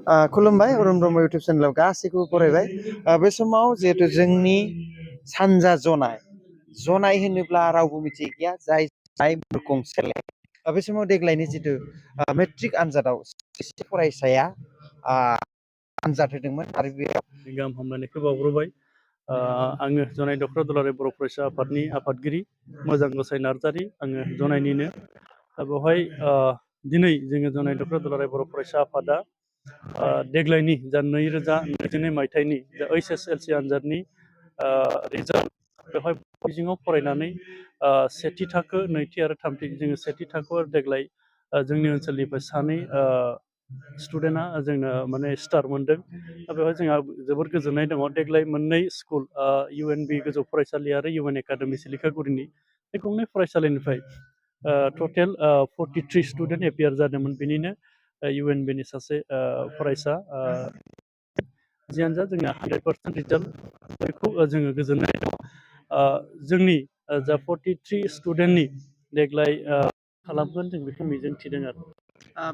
खुलुमबाय अरुण ब्रह्म इउटुब चेनेलाव गासैखौबो बरायबाय बे समाव जिहेतु जोंनि सानजा जनाय होनोब्ला रावबो मिथियै गैया जाय गंसे बे समाव देग्लायनि जिथु मेट्रिक आनजादाव सासे फरायसाया आनजाद होदोंमोन आरो बेयाव गाहाम हामलायनायखौ बावग्रोबाय आङो जनाय डक्टर दुलाराय बर' फरायसा आफादनि आफादगिरि मोजां गसाइ नार्जारि आङो जनायनिनो बेवहाय दिनै जोङो जनाय डक्टर दुलाराय बर' फरायसा आफादा देग्लायनि जा 2022 मायथाइनि जा HSLC आनजादनि रिजाल्ट बेवहाय बिजोङाव फरायनानै सेथि थाखो नैथि आरो थामथि जोङो सेथि थाखोआव देग्लाय जोंनि ओनसोलनिफ्राय सानै स्टुडेन्टआ जोंनो माने स्टार मोन्दों बेवहाय जोंहा जोबोद गोजोननाय दङ देग्लाय मोननै स्कुल UNB गोजौ फरायसालि आरो UN एकाडेमि सिलिखागुरिनि बे गंनै फरायसालिनिफ्राय टटेल 43 स्टुडेन्ट एपियार जादोंमोन बेनिनो UNB नि सासे फरायसा जियानो जा जोंना 100% रिजाल्ट बेखौ जोङो गोजोननाय दङ जोंनि जा 43 स्टुडेन्टनि देग्लाय खालामगोन जों बेखौ मिजिंथिदों आरो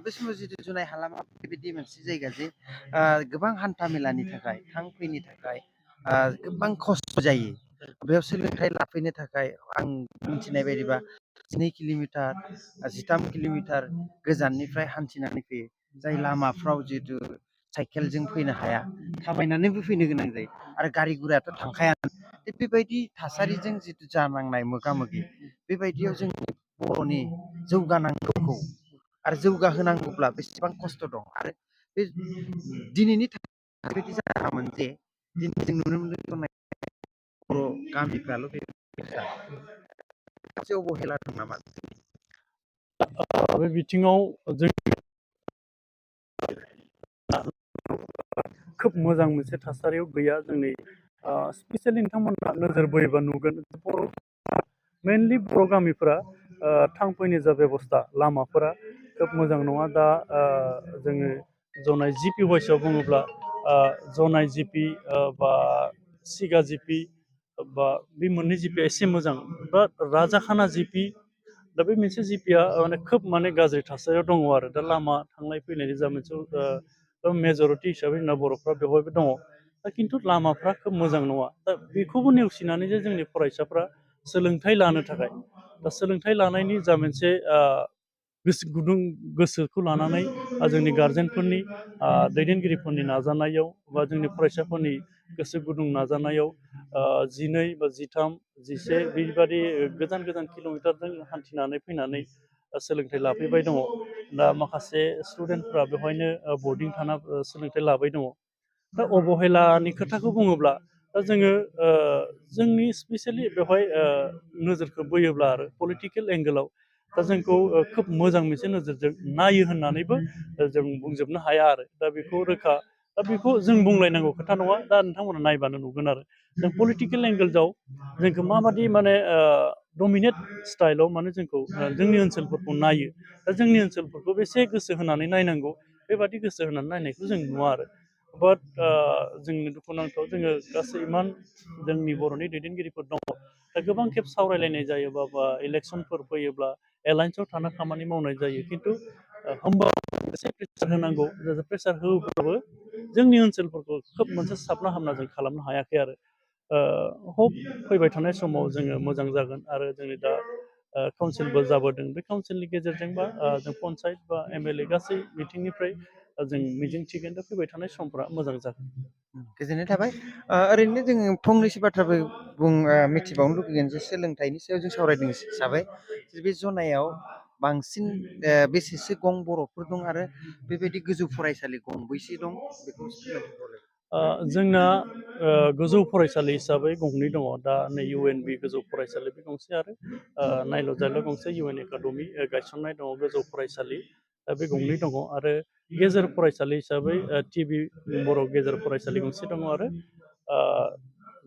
बे समाव जितु जुनाय हालामा बेबायदि मोनसे जायगा जे गोबां हान्था मेलानि थाखाय थां फैनि थाखाय गोबां खस्थ' जायो बेयाव सोलोंथाइ लाफैनो थाखाय आं मिथिनाय बायदिबा 2 किल'मिटार 13 किल'मिटार गोजाननिफ्राय हान्थिनानै फैयो जाय लामाफ्राव जितु साइकेलजों फैनो हाया थाबायनानैबो फैनो गोनां जायो आरो गारि गुरायाथ' थांखाया बेबायदि थासारिजों जितु जानांनाय मोगा मोगि बेबायदियाव जोंनि बर'नि जौगानांगौखौ आरो जौगाहोनांगौब्ला बेसेबां खस्थ' दं आरो बे दिनैनि थाखाय बेबायदि जायामोन जे दिनै जों नुनो मोनदों बर' गामिफ्राल' बेसे अबहेला दं नामा बे बिथिङाव जों खोब मोजां मोनसे थासारियाव गैया जोंनि स्पेसियेलि नोंथांमोना नोजोर बोयोबा नुगोन मेनलि बर' गामिफोरा थांफैनो जा बेबस्था लामाफोरा खोब मोजां नङा दा जोङो जनाय जिपि वाइसआव बुङोब्ला जनाय जिपि बा सिगा जिपि बा बे मोननै जिपिया एसे मोजां बा राजाखाना जिपि दा बे मोनसे जिपिया माने खोब माने गाज्रि थासारियाव दङ आरो दा लामा थांलाय फैलायनि जा मोनसे मेजरिटि हिसाबै जोंना बर'फ्रा बेवहायबो दङ दा खिन्थु लामाफ्रा खोब मोजां नङा दा बेखौबो नेवसिनानै जे जोंनि फरायसाफ्रा सोलोंथाइ लानो थाखाय दा सोलोंथाइ लानायनि जा मोनसे गोसो गुदुं गोसोखौ लानानै जोंनि गारजेनफोरनि दैदेनगिरिफोरनि नाजानायाव बा जोंनि फरायसाफोरनि गोसो गुदुं नाजानायाव 12 बा 13 14 बेबादि गोजान गोजान किल'मिटारजों हान्थिनानै फैनानै सोलोंथाइ लाफैबाय दङ दा माखासे स्टुडेन्टफ्रा बेवहायनो बर्डिं थाना सोलोंथाइ लाबाय दङ दा अबहेलानि खोथाखौ बुङोब्ला दा जोङो जोंनि स्पेसियेलि बेवहाय नोजोरखौ बोयोब्ला आरो पलिटिकेल एंगेलाव दा जोंखौ खोब मोजां मोनसे नोजोरजों नायो होननानैबो जों बुंजोबनो हाया आरो दा बेखौ रोखा दा बेखौ जों बुंलायनांगौ खोथा नङा दा नोंथांमोना नायबानो नुगोन आरो जों पलिटिकेल एंगेलआव जोंखौ माबादि माने डमिनेट स्टाइलाव माने जोंखौ जोंनि ओनसोलफोरखौ नायो दा जोंनि ओनसोलफोरखौ बेसे गोसो होनानै नायनांगौ बेबादि गोसो होनानै नायनायखौ जों नुवा आरो बाट जोंनि दुखुनांथाव जोङो गासै इमान जोंनि बर'नि दैदेनगिरिफोर दङ दा गोबां खेब सावरायलायनाय जायो बा इलेक्सनफोर फैयोब्ला एलायन्सआव थाना खामानि मावनाय जायो खिन्थु होमबा एसे प्रेसार होनांगौ प्रेसार होब्लाबो जोंनि ओनसोलफोरखौ खोब मोनसे साबना हामना जों खालामनो हायाखै आरो हप फैबाय थानाय समाव जोङो मोजां जागोन आरो जोंनि दा काउन्सिलबो जाबोदों बे काउन्सिलनि गेजेरजोंबा जों पन्सायत बा MLA गासै बिथिंनिफ्राय जों मिजिंथिगोन दा फैबाय थानाय समफ्रा मोजां जागोन गोजोननाय थाबाय ओरैनो जोङो फंनैसो बाथ्राबो मिथिबावनो लुगैगोन जे सोलोंथाइनि सायाव जों सावरायदों हिसाबै बे जनायाव बांसिन बेसेसो गं बर'फोर दं आरो बेबायदि गोजौ फरायसालि गंबैसे दं बेखौ जोंना गोजौ फरायसालि हिसाबै गंनै दङ दा नै UNB गोजौ फरायसालि बे गंसे आरो नायल' जायल' गंसे UN एकाडेमि गायसननाय दङ गोजौ फरायसालि दा बे गंनै दङ आरो गेजेर फरायसालि हिसाबै TB बर' गेजेर फरायसालि गंसे दङ आरो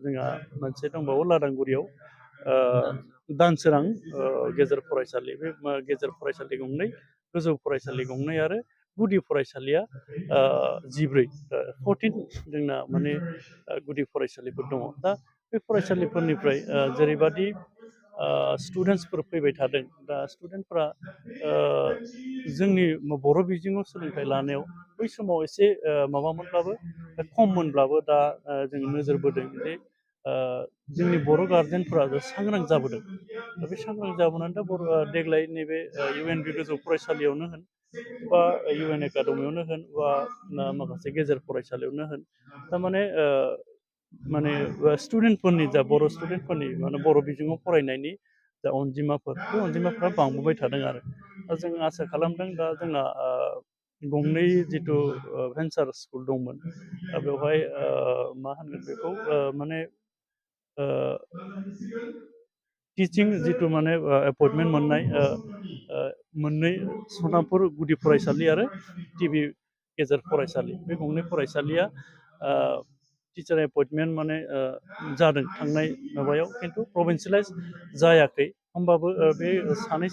जोंहा मोनसे दंबावो लादांगुरियाव दानसोरां गेजेर फरायसालि बे गेजेर फरायसालि गंनै गोजौ फरायसालि गंनै आरो गुदि फरायसालिया 14 जोंना माने गुदि फरायसालिफोर दङ दा बे फरायसालिफोरनिफ्राय जेरैबादि स्टुडेन्टसफोर फैबाय थादों। दा स्टुडेन्टफ्रा जोंनि बर' बिजोङाव सोलोंथाइ लानायाव बै समाव एसे माबामोनब्लाबो खममोनब्लाबो दा जों नोजोर बोदों जे जोंनि बर' गारजेनफोरा सांग्रां जाबोदों। दा बे सांग्रां जाबोनानै दा देग्लाय नैबे UNB गोजौ फरायसालियावनो होन बा UN एकाडेमियावनो होन बा माखासे गेजेर फरायसालियावनो होन थारमाने माने स्टुडेन्टफोरनि जा बर' स्टुडेन्टफोरनि माने बर' बिजोङाव फरायनायनि जा अनजिमाफोर बे अनजिमाफ्रा बांबोबाय थादों आरो दा जों आसा खालामदों दा जोंना गंनै जिथु भेन्सार स्कुल दंमोन दा बेवहाय मा होनगोन बेखौ माने टिचिं जिथु माने एपइन्टमेन्ट मोननाय मोननै सनापुर गुदि फरायसालि आरो टिभि गेजेर फरायसालि बे गंनै फरायसालिया टिचार एपइन्टमेन्ट माने जादों थांनाय माबायाव खिन्थु प्रभिन्सियेलाइज जायाखै होमबाबो बे सानै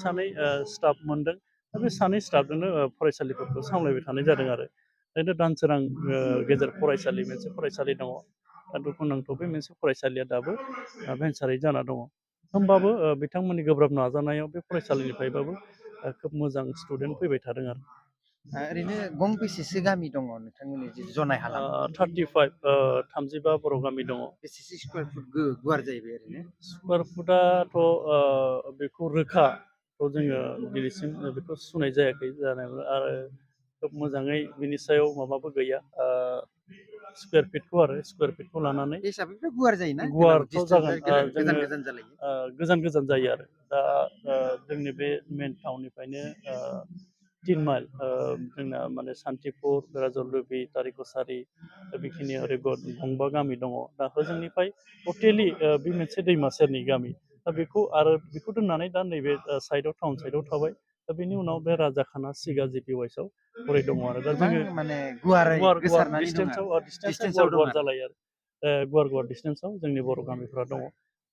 स्टाफ मोनदों दा बे सानै स्टाफजोंनो फरायसालिफोरखौ सामलायबाय थानाय जादों आरो ओरैनो दानसोरां गेजेर फरायसालि मोनसे फरायसालि दङ दा दुखुनांथाव बे मोनसे फरायसालिया दाबो भेन्सारै जाना दङ होमबाबो बिथांमोननि गोब्राब नाजानायाव बे फरायसालिनिफ्रायबाबो खोब मोजां स्टुडेन्ट फैबाय थादों आरो ओरैनो गंबेसेसो गामि दङ नोंथांमोननि जि जनाय हालाम 35 बर' गामि दङ बेसेसो स्कुवार फुट गुवार जायो बे ओरैनो स्कुवार फुटाथ' बेखौ रोखा थ' जोङो दिनैसिम बेखौ सुनाय जायाखै जानायावनो आरो खोब मोजाङै बिनि सायाव माबाबो गैया स्कुवार फिटखौ लानानै बे हिसाबैथ' गुवार जायोना जेनेबा गुवारथ' डिसटेन्सआ जागोन गोजान जोङो गोजान जालायो गोजान जायो आरो दा जोंनि बे मेन टाउननिफ्रायनो 3 माइल जोंना माने सान्तिपुर राजलदुबि तारिकसारि बेखिनि ओरै गंबा गामि दङ दा होजोंनिफ्राय टटेलि बे मोनसे दैमा सेरनि गामि दा बेखौ दोननानै दा नैबे साइडआव टाउन साइडआव थाबाय दा बेनि उनाव बे राजाखाना सिगा जिपि हरै दङ आरो दा गोबां जोङो माने गुवारै गुवार गोसारनानै दं आरो डिसटेन्सआ डिसटेन्सआव दं गुवार आरो जालायो आरो गुवार डिसटेन्सआव जोंनि बर' गामिफ्रा दङ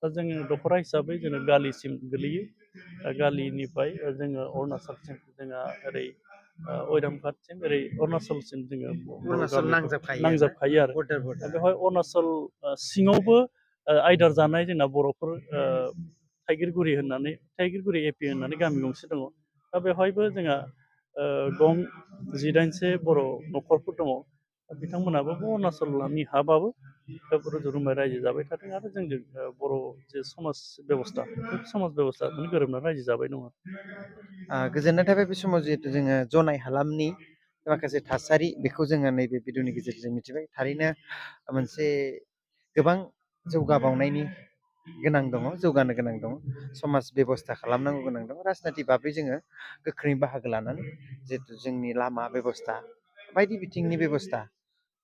दा जोङो दख'रा हिसाबै जोङो गालिसिम गोलैयो गालिनिफ्राय जोङो अरुणाचलसिम जोंहा ओरै अयरामघाटसिम ओरै अरुणाचलसिम जोङो बर' अरुणाचल गामिफोर आरोना नांजाबखायो आरो बर्डार दा बर्डार बेवहाय अरुणाचल सिङावबो आयदार जानाय जोंना बर'फोर थाइगिरगुरि एपि होननानै गामि गंसे दङ दा बेवहायबो जोंहा गं 18से बर' न'खरफोर दङ बिथांमोनाबो अरुणाचलनि हाबाबो रुजु रुमाय रायजो जाबाय थादों आरो जोंजों बर' जे समाज बेबस्था बे समाज बेबस्थाखौनो गोरोबनानै रायजो जाबाय दङ गोजोननाय थाबाय बे समाव जिहेतु जोङो जनाय हालामनि माखासे थासारि बेखौ जोङो नैबे भिडिअनि गेजेरजों मिथिबाय थारैनो मोनसे गोबां जौगाबावनायनि गोनां दङ जौगानो गोनां दङ समाज बेबस्था खालामनांगौ गोनां दङ राजनिथि बाबै जोङो गोख्रोङै बाहागो लानानै जिहेतु जोंनि लामा बेबस्था बायदि बिथिंनि बेबस्था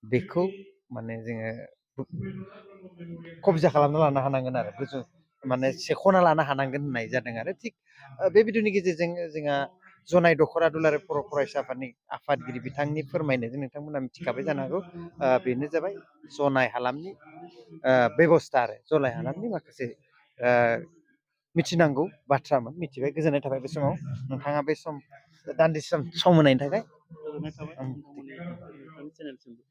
बेखौ माने जोङो कब्जा खालामना लानो हानांगोन आरो गोजौ माने सेख'ना लानो हानांगोन होननाय जादों आरो थिग बे भिडिअनि गेजेरजों जोंहा जनाय दख'रा दुलाराय बर' फरायसा आफादनि आफादगिरि बिथांनि फोरमायनायजों नोंथांमोना मिथिखाबाय जानो हागौ बेनो जाबाय जनाय हालामनि बेबस्था आरो जनाय हालामनि माखासे मिथिनांगौ बाथ्रामोन मिथिबाय गोजोननाय थाबाय बे समाव नोंथाङा बे सम दान्दिसे सम होनायनि थाखाय गोजोननाय थाबाय नोंथांमोननि चेनेलसिमबो